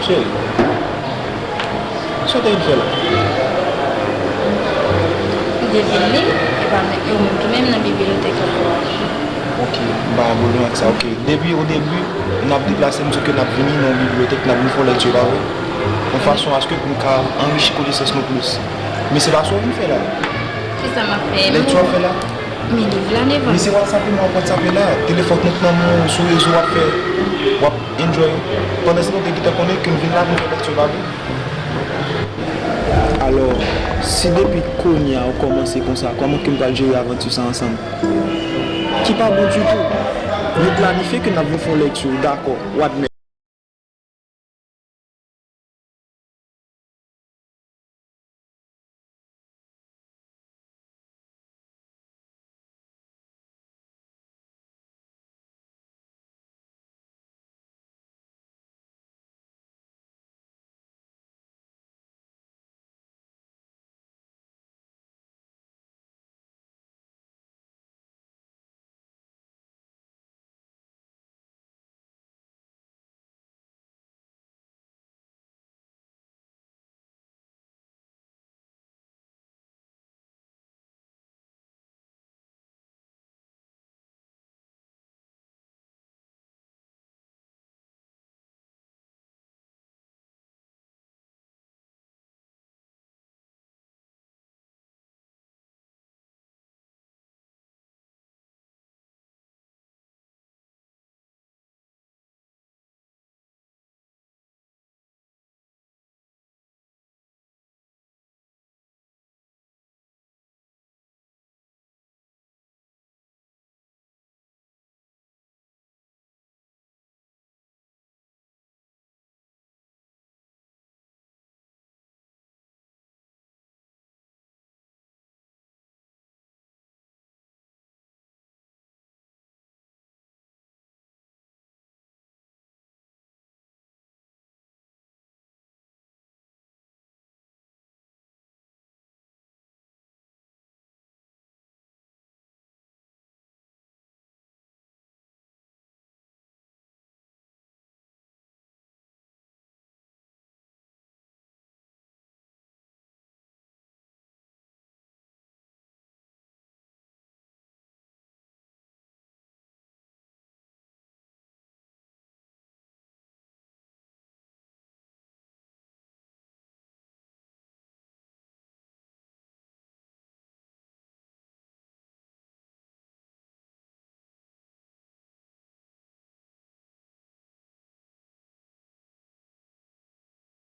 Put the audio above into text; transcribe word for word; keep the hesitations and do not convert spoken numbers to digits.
Cheri, sa w te vin fè la? M te vin li, e pa menm, yo menm ki menm nan bibliyotèk la. Ok, m pa gen pwoblèm ak sa. Ok, depi o debi, n ap deplase, m di w ke n ap vini nan yon bibliyotèk, n ap vin fè yon lèkti, pa vre? Yon fason aske pou n ka anrichi konesans nou plis. Men se pa sa w vin fè la. Kisa m ap fè? Lèkti w ap fè la? Men liv la devan. Men se WhatsApp ou m ap WhatsApp la. Telefòn nan nan men w, sou rezo w ap fè, w ap enjoy. Pandan se tan w te gentan konnen ke m vin la pou m fè lèkti, pa vre? Alò, si depi kounye a ou kòmanse konsa, kòman ke n pral jere avanti sa ansanm? Ki pa bon ditou. Nou planifye ke n ap vin fè yon lèkti, dakò, w admèt.